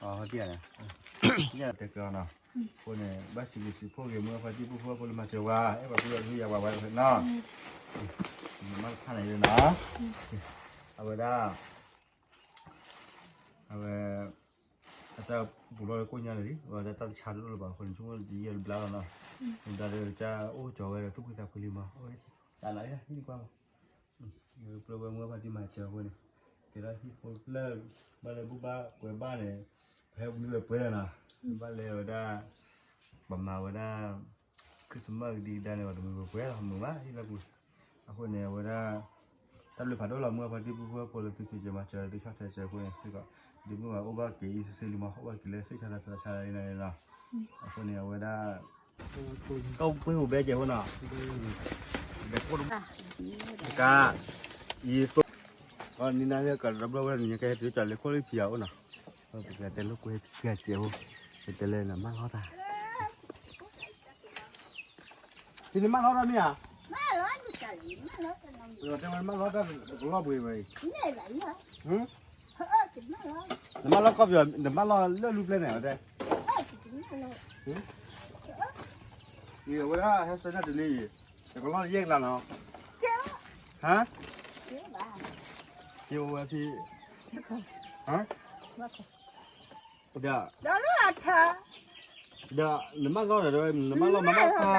အီၤ တဲကနီၤ, အဃိန့ၣ် ဘၣ်စံးဘျုးစံးဖှိၣ်က့ၤ မုၢ်အဖါတံၢ် ပုၢ်ဖိဖိလၢမၤစၢၤဝဲ အဲၣ်ပှၤပုၢ်ဝဲၢ် ယၤဝဲဝဲနီၤ, မၤတဖၣ်န့ၣ်နီၤ, အဝဲဒၣ် အဝဲ အတၢ်ပူၤလီၢ်လၢကိၣ်ညါလၢာ်လံ အဝဲဒၣ်တၢ်တဆါတလိၣ်လၢၤဘၣ်အဃိန့ၣ် ဆိကမိၣ်တယံာ်တဘျါလီၤနီၤ, မ့ၢ်ဘျါဒီး ကစၢ်အိၣ်ကၠီၤဝဲဒီး သူၣ်ဖှံသးဖှံလံမး, အဝဲ တၢ်လၢဟံၣ်တကွၢ်မး, ပျဲဝဲမုၢ်အဖါတံၢ်မၤစၢၤအဃိန့ၣ်, ကဲဒီးဟံၣ်ဖိဖျၢၣ် ဘၣ်လၢဘူၣ်ဘၣ်ကွဲးဘၣ်န့ၣ်, ပဟဲမံဝဲပှဲၤလီၤနီၤ, ဘၣ်လဲၤဝဲဒၣ် ပမၤဝဲဒၣ် Christmas ကဒံကဒါန့ၣ် ပှၤတမံၤပှဲၤပှဲၤလီၤ မုာ်မး ဟံၣ်လၢပူၤ, အဃိန့ၣ် အဝဲဒၣ် တၢ်ဘျုးဖးဒိၣ်လီၤ မုၢ်အဖါတံၢ် ပုၢ်ဖိဖိလၢသုဖံးစၢၤမၤစၢၤ သုဆီၣ်ထွဲစၢၤအဃိန့ၣ် စ့ၢ်ကီး ဒ်မုၢ်ဘၣ်အိၣ်ဘၣ်က့ၤအံၤ စ့လံမး အိၣ်ဘၣ်က့ၤလၢစ့ၢ်ဆါလၢဆါဆါလၢအံၤန့ၣ်လီၤ, အဃိန့ၣ် အဝဲဒၣ် ကပှ့ၤဟူးဘဲကဲးဖိနီၤ, က ယသိ နံၤနၤလၢကဒီဘျီဝဲ နကဟဲတုၤကၠီၤလၢခိၣ်လၢဖံးအအိၣ်နီၤ, ပကတဲလၢကွဲဖံးကဲးဖိ, ပတဲလၢနမၢလီၤတၢ် ဖံနမၢလီၤတၢ်မ့ၢ်ဧါ, ပတဲဝဲနမၢလီၤတၢ်တကလီၢ်ပှ့ၤဝဲအံၤ, နမၢလီၤကီၢ်ပယီၤ နမၢလီၤလၢလူပျဲၢ်န့ၣ်ဝဲတဲ, အဝဲဒၣ်ဟဲဆၢနၢ်တုၤလံအံၤ, တကလီၢ်ယဲၢ်ကလးနီၤ, ဟါ, ကဝဲဖံ, ဒီး, ဒီးနမၢလီၤဒီး နမၢလီၤမၤမၢ်ခါ,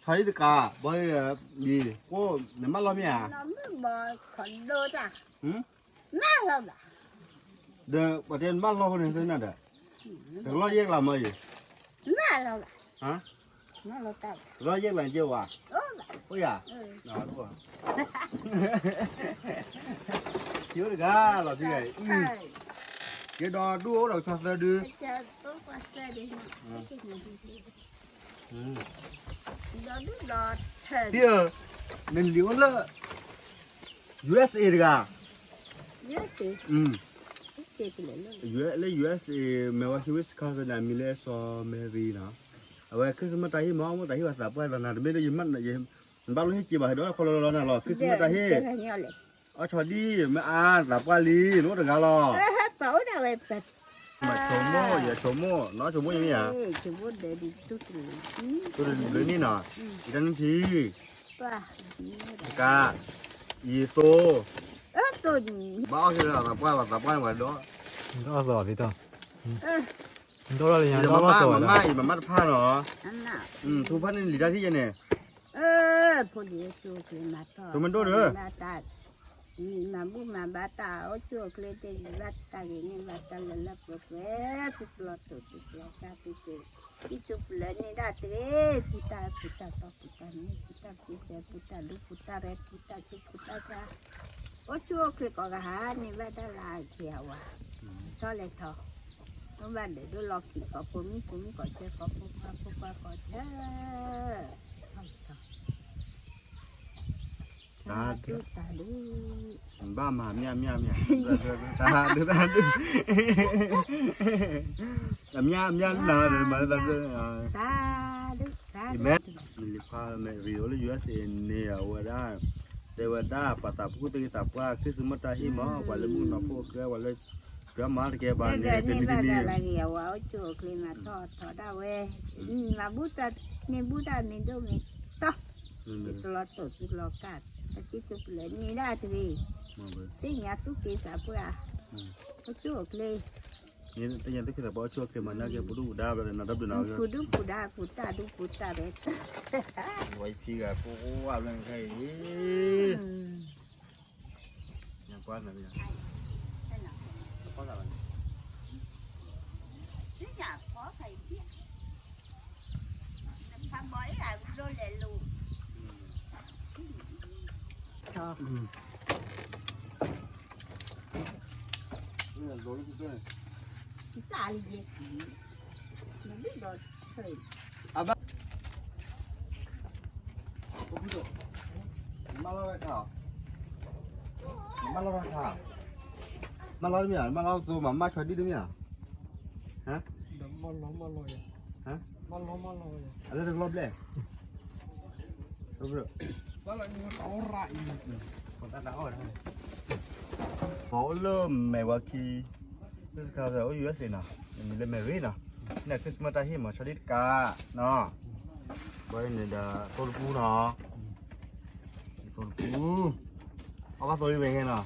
ဆီဒံတကး ဘီ, ယံၤ, ကိး, နမၢလီၤမ့ၢ်ဧါ, ဒီးပှၤတဲနမၢလီၤဃိန့ၣ်သ့ၣ်နၤဒီး, တကလီၢ်ယဲၢ်ကလးမ့ၢ်အံၤ, တကလီၢ်ယဲၢ်ကလးကဲဝဲ, အိၣ်ယၤ ခံအိၣ်တဂၤလီၤဖံဂၤအံၤ, ယဲဒီးဒူၣ်အိၣ်ဒီးကဆီသၢဒု, ဖံဧၢ, နလံၤအိၣ်လၢ USA တဂၤ, လၢ USA မဲာ်ဝဲခံ Wisconsin န့ၣ် အမံၤလၢစီၤမဲရံနီၤ, အဝဲ Christmas တၢ်ဟ့ၣ်မး မိၢ်တၢ်ဟ့ၣ်ဝဲသးပှၢ်သးနၤ တမ့ၢ်လၢယဘၣ်လိၣ်ဟ့ၣ်က့ၤဘၣ် ဟဲဒီးခီလီၤလီၤနၤလီၤ Christmas တၢ်ဟ့ၣ်, အီၣ်ဆီဒံၣ် မ့ၢ်အါသးပှၢ်လံ နအိၣ်တဂၤလီၤ, မ့ၢ်ဆိကမိၣ် ယဆိကမိၣ် နဆိကမိၣ်ယမ့ၢ်ဧါ, တိၢ်တဘျုးန့ၣ်နီၤ, ယတၢ်နုၢ်ထံ တကး, ယသိ, ဘၣ်အီၣ်က့ၤလၢသးပှၢ် သးပှၢ်န့ၣ်ဝဲဒီး, အီၣ်သီလံတီ, မမၢ် မမၢ်တဖၣ်နီၤ, ထူဖၣ်န့ၣ်လံၤတၢ်ထံၣ်ယဲန့ၣ်, ဖိဒံးဆိကျ့မၤထီၣ်, မၤဘူၣ်မၤဘါတၢ် အိၣ်ဆူၣ်အိၣ်ချ့တယံာ်ဘၣ်တၢ်ဂ့ၤန့ၣ် ဘၣ်တၢ်လၢလၢပှဲၤပှဲၤ သုကျီတိာ်သုကျီကါသုက့ၤ သုပလၢန့ၣ်ဒၣ်တဂ့ၤ ပူၤတၢ်ပူၤတၢ်တီပူၤတၢ်မ့ၢ်ပူၤတၢ်ပူၤစဲးပူၤတၢ်ဒူပူၤတၢ်ရဲၣ်ပူၤတၢ်ဆူပူၤတၢ်ဆါ အိၣ်ဆူၣ်အိၣ်ချ့ကိးဂၤဟါန့ၣ်ဘၣ်တၢ်လၢအက့ၤအဝၤ ထီၣ်လဲၤထီၣ် အိၣ်ဘၣ်ဒဲးဒိၣ်လီၤခံးကိးဖိမုၣ်ဖိမုၣ်ကိးဆၢကိးဖိခွါဖိခွါကိးဆၢ ထီၣ်လဲၤထီၣ် တၢ်ဒုး ဘၣ်မၤမၠၣ်မၠၣ်မၠၣ် တၢ်ဒုး တၢ်ဒုး အမၠၣ်မၠၣ်လၢနၤမၤလၢတၢ်ဒုး တၢ်ဒုး တၢ်ဒုး မ့ၢ်လံခွါမ့ၢ်ရံၤအိၣ်လၢ USA န့ၣ် အဝဲဒၣ် တဲဝဲဒၣ် ပှၤသးပှၢ်သ့ၣ်သးပှၢ် Christmas တၢ်ဟ့ၣ်မး ပှၤလၢမုၣ်ကနီၤဖိဃဲ ပှၤလၢ ကြၢးမၤတကဲဘၣ်န့ၣ် တနံၤတနံၤ ဘၣ်တၢ်လၢဂ့ၤအဝဲအိၣ်ဆူၣ်အိၣ်ချ့မၤထီၣ်ထီဒါဝဲ မၤဘူၣ်တၢ် မ့ၢ်ဘူၣ်တၢ်မ့ၢ်ဒိၣ်မ့ၢ်တီၢ် သုလီၤတိာ်သုလီၤကၢ် တၢ်စံၣ်သုပလၢန့ၣ်ဒၣ်တဂ့ၤ သ့ၣ်ညါသူၣ်က့သးပှၢ် အိၣ်ဆူၣ်အိၣ်ချ့ သ့ၣ်ညါသူၣ်က့သးပှၢ်အိၣ်ဆူၣ်အိၣ်ချ့မၤနၢ်က့ၤပူၤဒူၣ်ပူၤဒါဘျီဒီးနီၤ ဒီဘျီနီၤ ပူၤဒူၣ်ပူၤဒါပူၤတၢ်ဒူပူၤတၢ်ရဲၣ် ဝဲဖံဂၤဖိအိၣ်ဝဲဖဲအံၤ ညါပှၢ်နၤ အဘၣ် မၢလီၤရခါ မၢလီၤရခါ မၢလီၤတမ့ၢ်ဧါ မၢလီၤသိမး မၢဆီဒံၣ်တမ့ၢ်ဧါ ဟါ မၢလီၤ မၢလီၤ မၢလီၤ အလၢတကလီၤဘျဲၣ် ဘၣ်လီၤ ပှၤလၢမဲာ်ဝါခံ အိၣ် U S A နီၤ, လၢ Mary နီၤ, န့ၣ် Christmas တၢ်ဟ့ၣ်မး ဆီဒံၣ်တကးနီၤ, ဘၣ်န့ၣ်ဒီး သိတပူနီၤ, သိတပူ, အီၣ်ဘၣ်သိလံဝဲခဲနီၤ,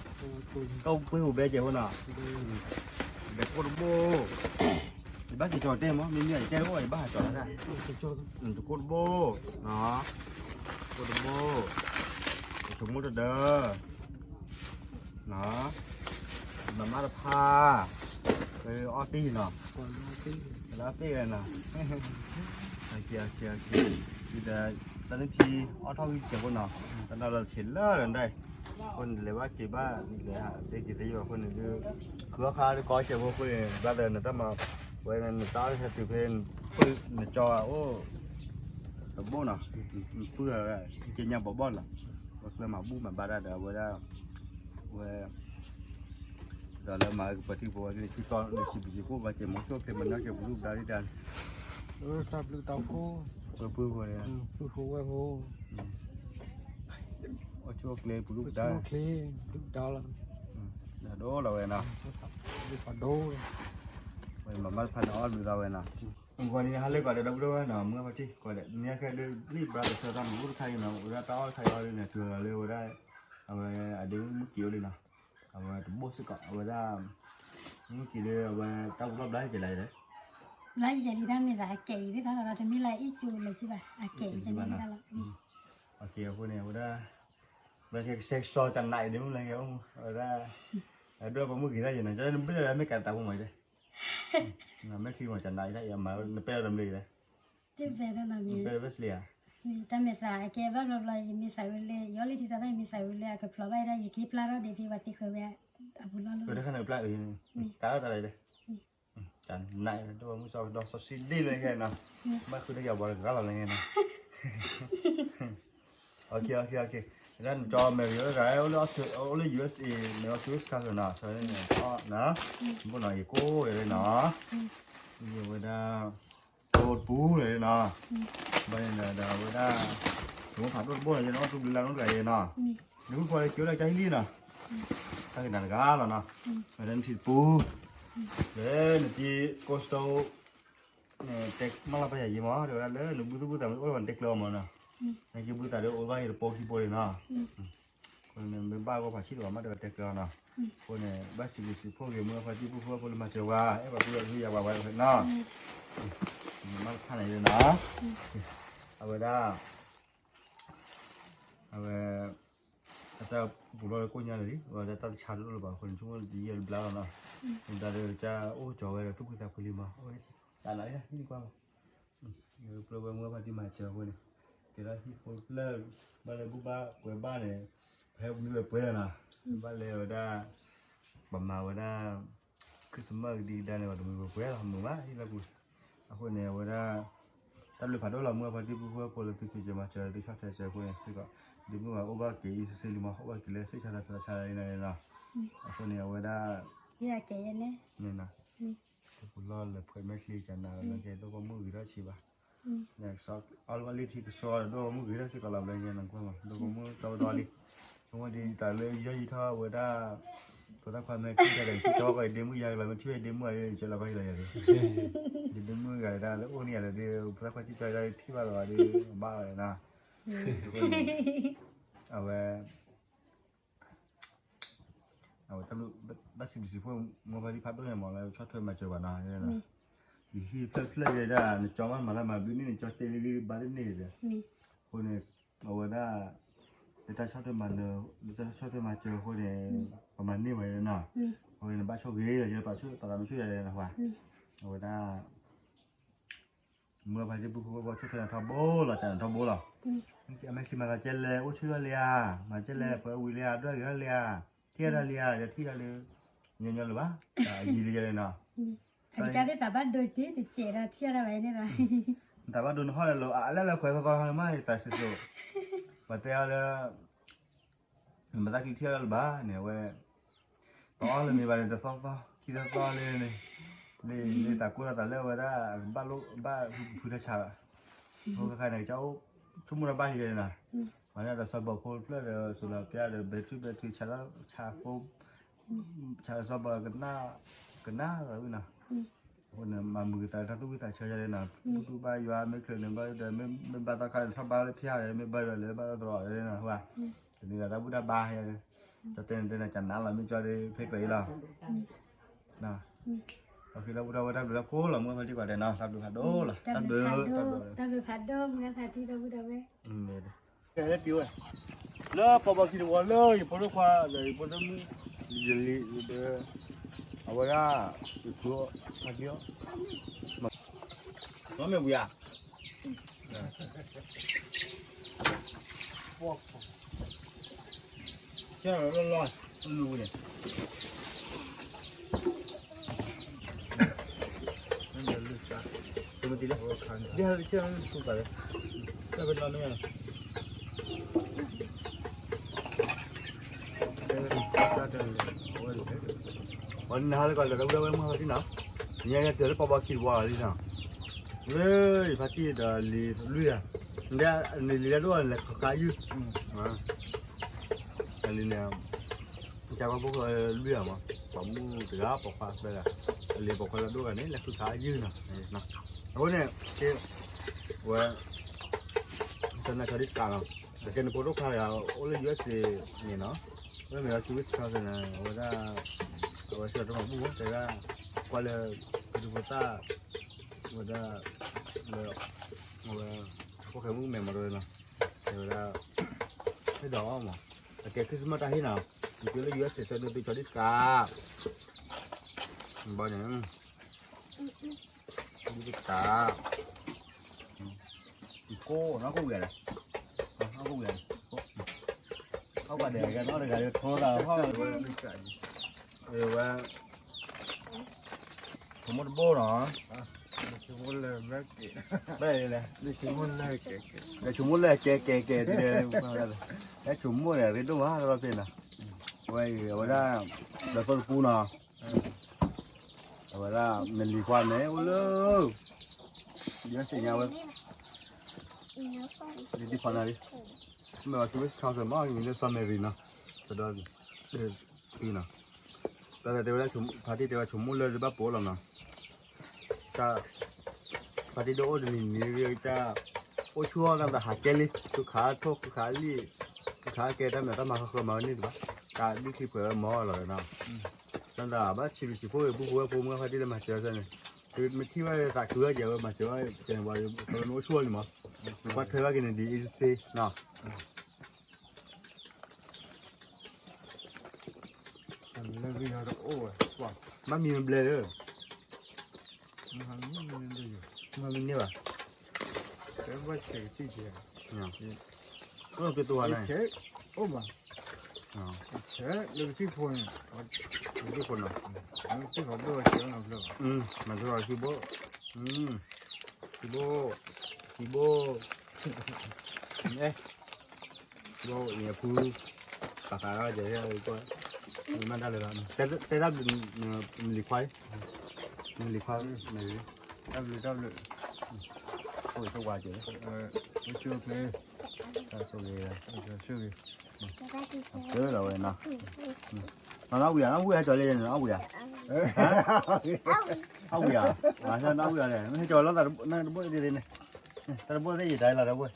ကီၢ်ပှ့ၤဟူးဘဲကဲးဖိနီၤ, ဒီးကိၣ်တဘိ, ယဘၣ်က့ၤကၠီၤတဲမး မ့မ့ၢ်ယတဲတအိၣ် ယဘၣ်ဟးကၠီၤလီၤ, ကိၣ်တဘိ, ကိၣ်တဘိ, ယဆိကမိၣ်တဒၢ နီၤ, မၤမးတဖၣ်, အီၣ်တ့ၢ်နီၤ, လၢအီၣ်တ့ၢ်နီၤ, ဒီးတၢ်န့ၣ်ထံအီၣ်ထီၣ်ဂံၢ်စဲးဖိနီၤ, တၢ်နီၢ်လၢဆံးလၢာ်ဒီးဒၣ်, အဃိန့ၣ် လဲၤဘၣ်က့ၤဘၣ် လဲၤဟးတဲက့ၤသ့ယိာ်အဃိန့ၣ်ဒုး, ဃုအီၣ်ခါတကီစဲးဖိအဃိန့ၣ် ဘၣ်သးနတၢ်မၤ, ဝဲနတၢ်အီၣ်ဟဲတုၤဖဲ, နကၠီအိၣ် တဘိနီၤ, ပုၢ်, က့ညါဘီဘီနီၤ, ဝဲကျဲမၤဘူၣ်မၤဘါတၢ်ဒီးအဝဲဒၣ်, ဝဲ, ဒီးလၢမၤကပှၤထံပဝဲက့ၤ နစံးကီး နစံးဘျုးစံးဖှိၣ်ဘၣ်ကဲး မူဆိၣ်ချ့မနုၤကဲး ပဒုၣ်ပဒါဒ်တၢ်, တၢ်ဘျုးတၢ်ဖှိၣ်, ဝဲပုၢ်ဖိန့ၣ်, ပုၢ်ဖိဝဲၢ်ဖိ, အိၣ်ဆူၣ်အိၣ်ချ့ ပဒုၣ်ပဒါ, ဒိၣ်လီၤဝဲနီၤ, ဒိၣ်, ဝဲမၤမးတဖၣ်န့ၣ် အီၣ်ဘျုးသးဝဲနီၤ, မုၢ်ဂီၤန့ၣ်ဟါလၢကီးဒီးဒီပုၢ်ဒီဝဲၢ်နီၤ မုၢ်ဂီၤဖါတံၢ် ကီးဒီး မ့ၢ်ခဲဒုး လံၣ်ဘြါကဆၢတၢ်မၤဘူၣ်တခါအံၤနီၤ ဝဲဒၣ်တၢ်အီၣ်တခါအံၤအီၤဒ်န့ၣ် တုၤလီၤလၢဝဲဒၣ်, အဝဲအဒ့မုၣ်က့ၤအိၣ်လံနီၤ, အဝဲတဘိၣ်စ့ၢ်ကီး အဝဲဒၣ်, မုၣ်က့ၤဒီးအဝဲတၢ်ပူၤလီၢ်ဘျါကဲးလံ, ဘျါကဲးလံတၢ်မ့ၢ်သးအကဲးအံၤသ့ၣ်တဖၣ်လီၤ တမ့ၢ်လၢအအ့ၣ်ကၠူလၢၤစ့ၢ်ဘၣ် အကဲးအံၤန့ၣ်သ့ၣ်တဖၣ်လီၤ, အကဲးအဃိန့ၣ် အဝဲဒၣ်, ဘျါကဲကဆှဲကဆှီကနးအံၤဒ့မုၣ်လၢကဲအိၣ်မူ အဝဲဒၣ်, အဒိၣ်ပမုၣ်ဂ့ၤဒၣ်ယဲနီၤ ကၠီနဘ့ၣ်လၢမ့ၢ်ကးတၢ်ပူၤမးအံၤ မဲာ်ချံမီၤကနးအံၤဒၣ်အံၤအမၤနပဲၢ်ဒီးမ့ၢ်လဲၣ်, တဘဲၣ်ဒီးနီၤ မ့ၢ်, တၢ်မ့ၢ်သးအကဲဘၣ်ဘျီဘျီ ယမ့ၢ်သးဝဲလၢ ယီလ့ထံစးဘၣ် ယမ့ၢ်သးဝဲလၢအကဖျီဘၣ်ဒၣ် ယက့ၤပျၢ်ထီၣ်ဒံးဖဲပှၤသံဃၢၤဝဲအပူၤလီၢ်လီၢ်, ကးထီၣ်တၢ်လၢ, ကနးအံၤ တၢ်ပမုၣ်စီကဒီးစီဆှံဒ့လၢခဲနီၤ, ဘၣ်ဃုတၢ်ယၤဘီတဂၤလီၤလၢခဲနီၤ အဝဲဒၣ်နကၠီ Mary တဂၤ အိၣ်လၢ U S A န့ၣ် Australia နီၤ ဆၢန့ၣ် ဘိၣ်နီၤ ယကိးဂၤဒဲးနီၤ, ယဝဲဒၣ်, တိၢ်တပူၤန့ၣ်နီၤ, ဘၣ်န့ၣ်ဒီးအဝဲဒၣ်, တမိၢ်ဖးဒိၣ်တဘိန့ၣ် ယနီၢ်တူၢ်ဘျုးလၢနီတဂၤယဲနီၤ, နမုၣ်ဖိလၢက့ၤအိၣ်လၢကၠၢ်ဟံၣ်လံနီၤ, တၢ်ကနၤတဂၤလီၤနီၤ, ဝဲဒၣ်နထံၣ်တပူၤ, လၢနတံၤကိးစတိ တဲမၢလီၤပယၤယံၤမး တဲဝဲဒၣ်လၢနဘုသူၣ်ဘုသးမ့ၢ်အိၣ်လၢပှၤတဲကျၢၤအီၤမးနီၤ, နက့ၤဘုသးဒီးအိၣ်ဘၣ်ယတပိာ်ခံပိာ်န့ၣ်နီၤ, အဃိန့ၣ် မ့ၢ်ဘၣ်ဂီၢ်ဖးဆံၣ်တဂၤမး တဲဝဲတဲကျၢၤအီၤနီၤ, အဃိန့ၣ် ဘၣ်စံးဘျုးစံးဖှိၣ်က့ၤ မုၢ်ဂီၤဖါတံၢ်ပုၢ်ဖိဝဲၢ်ဖိလၢမၤစၢၤဝဲ အဲၣ်ပှၤပုၢ်ဝဲၢ်ကလုၢ်ယၤပှၤဝဲနီၤ, မ့ၢ်ဘၣ်တဖၣ်န့ၣ်နီၤ, အဝဲဒၣ် အဝဲ အတၢ်ပူၤလီၢ်လၢကိၣ်ညါလၢာ်လံ အဝဲဒၣ်တၢ်တဆါတအိၣ်လၢၤဘၣ်အဃိန့ၣ် ဆိကမိၣ်တယံာ်တဘျါလီၤနီၤ, မ့ၢ်ဘျါဒီးကစၢ်အိၣ်ကၠီၤဝဲဒီးသူၣ်ဖှံသးဖှံလံမး, တၢ်လၢဟံၣ်န့ၣ်ကွၢ်မး, ပျဲဝဲမုၢ်ဂီၤဖါတံၢ်မၤစၢၤအဃိန့ၣ်, ကဲထီၣ်ဟံၣ်ဖိလၢ ဘၣ်လၢဘူၣ်ဘၣ်ပှဲၤဘၣ်န့ၣ်, ပဟဲမံဝဲပှဲၤလီၤနီၤ, ဘၣ်လၢဝဲဒၣ် ပမၤဝဲဒၣ် Christmas ကဒံကဒါန့ၣ် ပှၤတမံၤပှဲၤပှဲၤလီၤ မုာ်မးဟံၣ်လၢပူၤ, အဃိန့ၣ် အဝဲဒၣ် တၢ်ဘျုးဖးဒိၣ်လီၤ မုၢ်ဂီၤဖါတံၢ်ပုၢ်ဖိဝဲၢ်ဖိလၢသုဖံးစၢၤမၤစၢၤ သုဆီၣ်ထွဲစၢၤအဃိန့ၣ် စ့ၢ်ကီး ဒ့မုၣ်ဂၤအိၣ်ဘၣ်က့ၤအံၤစ့ၢ်လံမး အိၣ်ဘၣ်က့ၤလၢစ့ၢ်ဆါလီၤသးဆါလီၤအံၤန့ၣ်လီၤ, အဃိန့ၣ် အဝဲဒၣ် န့ၣ်နီၤ တပူၤလီၢ်လၢဖှဲးမဲာ်ချံကနၤလီၤ ဘျီကဲ ဒိၣ်ပိာ်မုၣ်ဂ့ၤထီၣ်ဆံးဘၣ်, အီၣ်လၢလံထံကဆှီဒီး ဒိၣ်ပိာ်မုၣ်ဂ့ၤထီၣ်စ့ၢ်ကီးလီၤ ဘျီကဲ နကွၢ်မး ဒိၣ်ပိာ်မုၣ်တီပတီလံ, ဆိကမိၣ်ဒ်တၢ်လၢယီၢ်ယံၤထီၣ်ဝဲဒၣ် ဖိသၣ်ခွါမ့ၢ်ထံၣ်တၢ်ဒီး ယထံၣ်ကီကီယဒ့မုၣ်ယၤကလီၤ မ့ၢ်ထံၣ်ဝဲယဒ့မုၣ်အံၤ ယကၢလီၤကီယလီၤယၤဒီး ယဒ့မုၣ်ဂၤဒၣ်လၢအိၣ်န့ၣ်ယၤဒီး ဖိသၣ်ခွါထံၣ်ကီယၤဒီး ထံၣ်ဘၣ်လီၤဒီး ဘၣ်ဝဲနီၤ, အဝဲ အဝဲတၢ်ဘျုး ဘၣ်စံးဘျုးစံးဖှိၣ် မုၢ်ဖါတံၢ်ဖးဒိၣ်ညါမးလၢဆီၣ်ထွဲမၤစၢၤဘၣ်နီၤ, ယဟံၣ်ဖျၢၣ်ဖျၢၣ်ယဲဒၣ် နကၠီမးမၤလၢမၤဘျုးန့ၣ် နကၠီတဲလၢဂ့ၢ်ဘါတန့ၢ်ဒီး, အဃိန့ၣ် အဝဲဒၣ် လၢတၢ်ဆီၣ်ထွဲမၤနၢၤ လၢတၢ်ဆီၣ်ထွဲမၤစၢၤအဃိန့ၣ် ပမၤန့ၢ်ဝဲနီၤ, အဃိန့ၣ် နဘၣ်ဆိၣ်ဂ့ၤ ယပာ်ဆိၣ်ပာ်သးမုၢ်ဆိၣ်ယၤဒီးနဟါ, အဝဲဒၣ် မုၢ်ဖါတံၢ်ပုၢ်ဖိဝဲၢ်ဖိဆီၣ်ထွဲနၤထီဘိလီၤ ကနၤထီဘိလီၤ, အမဲာ်ချံမၤသးကဲလဲၣ် အိၣ်ဆူၣ်ထီၣ်လံဧါ, မၤကဲလဲၣ် ပှဲၤဝံၤလံဧါ ဒွဲၣ်ဂ့ၤထီၣ်လံဧါ, ထံၣ်ဒၣ်လံဧါ ယထံၣ်ဒၣ်လံ, ညီညီလၢၤဘၣ်, ယံာ်လံယဲန့ၣ်နီၤ, အကစၢ်သ့ၣ်တၢ်ဘၣ်ဒိတ့ၢ်တစဲးဒီးထံၣ်ဒၣ်ဘၣ်န့ၣ်လီၤ, တၢ်ဘၣ်ဒိနဟီၣ်လၢလီၤ အလဲၣ်လၢခွဲးသီသီမး ယသးစံးစိၤ, ပှၤတဲအီၤလၢ နမၤသးကံထံၣ်အီၤလၢၤဘၣ်န့ၣ် အဝဲ ပအီၣ်လၢမ့ၢ်ဘၣ်န့ၣ် တသီသီ ခံသီသီလၢန့ၣ်, လၢတၢ်ကိၢ်တၢ်သးလၢအဝဲဒၣ် ကဘၣ်လိၣ်ဘၣ်ဖုဖုထါဆါလီၤ, ဖိခါခါန့ၣ် ကစၢ်အိၣ်ဆိကမိၣ်တၢ်ဘၣ်လံန့ၣ်နီၤ, ပှၤန့ၣ်ဒီးစီၤဘီဖိတဖျၢၣ်ဒီး စိၤလီၤပျၢ်ဒီး ဘဲထူဘဲထူဆါလီၤ ဆါဖိ ဆါလီၤစီၤဘီကနၣ် ကနၣ်လီၤဝံၤနီၤ, အဃိန့ၣ် မၤမုာ်ကသးလၢတၢ်သူၣ်ဝံသးဆၢယၤန့ၣ်နီၤ, တူၢ်တူၢ်ဘၣ်ယွၤ မ့ၢ်ချုးန့ၣ်ဘၣ်ဒီး မ့ၢ်ဘၣ်သီခါန့ၣ် ထီၣ်ဘါလၢဖၠါဒီး မ့ၢ်ဘၣ်ယွၤလဲၤဘၣ်သီတရီၤန့ၣ်နီၤ, ဟါ, တနံၤဒီးတၢ်ဘူၣ်တၢ်ဘါယၤန့ၣ်, တၢ်တဲန့ၣ်တဲန့ၣ် ကနၣ်လီၤ မ့ၢ်ကၠီဒီး ဖဲကြၢးအံၤလီၤ. အဃိဒီပုၢ်ဒီဝဲၢ် တၢ်ဘျုးတၢ်ဖှိၣ်လီၤ မုၢ်ဖါတံၢ်ကွၢ်ဒဲးနီၤ, တၢ်ဘျုးဖးဒိၣ်လီၤ, တၢ်ဘျုး, တၢ်ဘျုး, တၢ်ဘျုးဖးဒိၣ် မုၢ်ဖါတံၢ် ဒီပုၢ်ဒီဝဲၢ် လၢပှၤဘၣ်ခံတဝီလၢ ယဖိဒိၣ်ခွါဒီး ယဖိဒိၣ်မုၣ် ယလံၤဒီး အဝဲဒၣ် ယဖိဖါတံၢ်အီၤ, မ့ၢ်ဝံၤဧါ, ကဲလီၤလီၤလီၤ, လူၤဝံၤန့ၣ် မ့ၢ်လၢ တမ့ၢ်တံၢ်လၢ ဒ်ဟဲလၢကဲလၢဆူပာ်လၢ တၢ်ပနီၣ်မ့ၢ် ပှၤနဟါလၢကီးဒီး တၢ်ဘူၣ်တၢ်ဝဲၢ်မုၢ်ဟါတံၢ်နီၤ, ညါကဲတုၤလၢပှၤဘၣ်ခံတဝီလီၤလံနီၤ, လၢယဖါတံၢ်ဒီးလံၤလွံၢ်ဧါ, နဒ်န့ၣ်လံၤလၢဒိၣ်လဲၤခးခးယုၢ် အလံၤန့ၣ် တၢ်ကီၢ်ဖိၣ်ဃဲလွံၢ်ဂၤမး, ပိာ်မုၣ်တဂၤ ပိာ်ခွါသၢဂၤ, အလံၤပိာ်ခွါလၢဒိၣ်ဂၤန့ၣ် လဲၤဃုခးယုၢ်နီၤ, အဃိန့ၣ် ဝဲ တနၤခီဒံးတကးနီၤ, အကဲနဖိဒိၣ်ခွါတဂၤ အိၣ်လၢ ယူအက်စ် န့ၣ်နီၤ, ဝဲမ့ၢ်လီၤ Kiwi Scouts န့ၣ် အဝဲဒၣ် အဝဲစံးတမၤဘူၣ်မး တဲဒၣ် ကွၢ်လၢ ကဒုဖိသၣ် ဝဲဒၣ် လၢ အဝဲ ဖိၣ်ဃဲမုၣ်ကမဲမၤတဝဲနီၤ, တဲဝဲဒၣ် ဟ့ၣ်ဒီးအီၤမး, အကဲ Christmas တၢ်ဟ့ၣ်နီၤ, နက့ၤလၢ ယူအက်စ် ဆၢဒိးသုကီဒံးတကး ဘီန့ၣ် ဒံးတကး ကိးနီၢ်ကိးဝံၤလဲၣ်, နီၢ်ကိးဝံၤလဲၣ်, အီၣ်ပှၤဒဲးဂၤနီတဂၤဒီး ထိသးထီၣ်ဝဲ ဝဲ ဆိမိၣ်တဘိနီၤ, ဘဲလဲၣ်, လဲၤဆိမိၣ်လၢကဲကဲကဲ, လဲၤဆိမိၣ်လၢကဲကဲကဲဒ်လဲၣ်, ဝဲအံၤ အဝဲဒၣ် ဒီးသိတပူနီၤ အဝဲဒၣ် နလံၤခွါန့ၣ် အိၣ်လၢ ယဲစ့ၣ်ညါဝဲ လံၤဒံခွါနၤလံ, မ့ၢ်ဝဲ Kiwi Scouts မ့ၢ် မံၤလၢ Sameri နီၤ, ဒီး နီၤ, တၢ်တဲဝဲဒၣ် ဖါတံၢ်တဲဝဲ ဆိကမိၣ်လၢဒုးဘၣ်ပိာ်လီၤနီၤ, တၢ် ဖါတံၢ်ဒိၣ်အိၣ်တနံၤနံၤတၢ် အိၣ်ဆူၣ်အီၣ်တၢ်သးဟးကဲလံ ဃုခးထိၣ်ဃုခးလံာ် ဃုခးကဲတၢ်မၤတၢ်မၤဃၢဃၢမၤဝဲန့ၣ်တဘၣ်, တၢ်ဒုးထံပှဲၤဝဲမၤအီၤလီၤနီၤ, တၢ်ဘၣ်ဆံးဘျုးဆံးဖိဂ့ၤ ဘူၣ်ဖိဝဲၢ်ဖိမုၢ်ဂၢ်ဖါတံၢ်လၢမၤစၢၤဝဲန့ၣ်, မ့ၢ်ထံၣ်ဝဲသးခုဝဲကဲဝဲမၤစၢၤဝဲ ကဲန့ၣ်ဝဲအိၣ်ဆူၣ်အီၣ်လံမး, နကွၢ်ထွဲဘၣ်က့ၤန့ၣ်ဒ်အံၤစ့နီၤ ဘၣ်မံမ့ၢ်ဘျဲၣ်လၢ မၤမံန့ၢ်ဘၣ်, အိၣ်က့ၤတိၢ်ဝါန့ၣ်, အိၣ်ဘၣ်, လၢကသံၣ်ဖိန့ၣ်, ကသံၣ်ဖိနီၤ, ကသံၣ်ဖိဒိၣ်ဝဲဆဲးနီၤဖျၢၣ်, မၤသရီဆံဘိ, ဆံဘိ, ဆံဘိ, အဲ ဘိအံၤအဖု ပာ်ဃာ်အီၤကဲ မ့ၢ်မၤတၢ်လၢၤဘၣ်, တဲတၢ်ဘျုး နလံၤခွါ, နလံၤခွါ, တၢ်ဘျုးတၢ်ဘျုး, အိၣ်ဆိၣ်ဝါကဲ, အိၣ်ဆိၣ်ဂ့ၤ, ဆိၣ်ဂ့ၤ, ဆိၣ်ဂ့ၤ, ကလီၤဝဲနီၤ, နီၢ်ဝံၤဧါ နီၢ်ဝံၤဟဲကၠီၤလံ နီၢ်ဝံၤဧါ, အီၣ်ဝံၤဧါ, နီၢ်ဝံၤဧါလဲၣ် မ့ၢ်ဟဲကၠီၤလီၤသးတဘိၣ်န့ၣ် တၢ်တဘိၣ်သ့ၣ်ယတၢ်လီၤတဘိၣ်,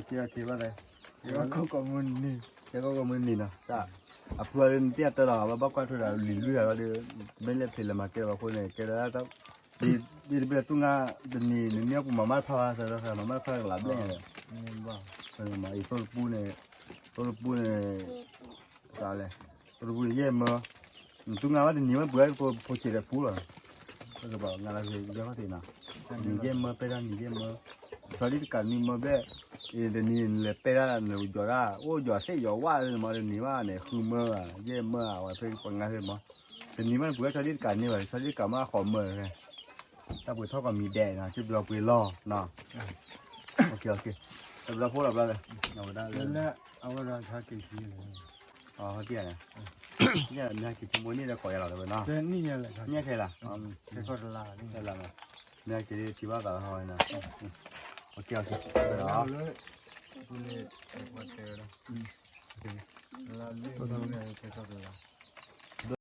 ကဲကီၢ်ကီၢ်မုၢ်နံၤ, အဖုအီၤဒ်နတ့ၢ်အတၢ်လီၤ အဝဲဘၣ်ကွၢ်ထွဲဒီးလံၤလွံၢ်ဂၤလီၤဒီး, မ့ၢ်လဲၤဖံးလဲၤမၤကဲဘၣ်အဃိန့ၣ် ကဲဒၣ် ဒ်တဘ့ၣ်သူငါတနံၤ နမ့ၢ်ပူၤမၤမၢ်တဖၣ်ဘၣ် မၤမၢ်တဖၣ်လၢကလးဘျဲၣ်ညါဒီး, အံၤသိတပူန့ၣ်, သိတပူန့ၣ်, စးလဲၣ်, သိတပူန့ၣ် ယဲၢ်မၢ, နသူငါဘၣ်တနံၤမ့ၢ်ပှဲၤဖိဆံးဒီးပူလီၤ, ပကဘၣ်ငါလၢယဲၢ်မၢပဲၢ်တၢ်နံၤယဲၢ်မၢ, စီၤဒံတကးနံၤမၢဘျဲၣ်, အံၤတနံၤနလဲၤပဲၢ်တၢ်နယီၤဒၣ် အိၣ်ယီၤသ့ၣ်ယီၤဝၣ်မၢတနံၤဘၣ်န့ၣ် ဃုမၢဘၣ် ယဲၢ်မၢဘၣ် ဝဲဖဲပှၤငါဖဲမၢ တနံၤမ့ၢ်ပှဲၤစီၤဒံတကးန့ၣ်ဘၣ် စီၤဒံတကးမ့ၢ်အဃိးမၢ, တၢ်ပှ့ၤထီၣ်ကီးမံၤဒဲးနီၤ ကၠိဘျီပှ့ၤလီၤနီၤ, တဘျီဖိလီၤဘျီ, အဝဲဒၣ်လၢ, အဝဲဒၣ်ဟဲက့ၤခံန့ၣ်, ဟဲက့ၤ, မ့ၢ်ဟဲက့ၤဆိကမိၣ်န့ၣ်ဒီးကိးယၤလီၤတဝဲနီၤ, ညၣ်ခဲလၢာ်, တလါ, မ့ၢ်ဟဲက့ၤထံၣ်ဘၣ်သးဟီနီၤ, လၢ, လၢ, လၢလံၣ်မုၢ်န့ၣ် ကဲထီၣ်တဂၤ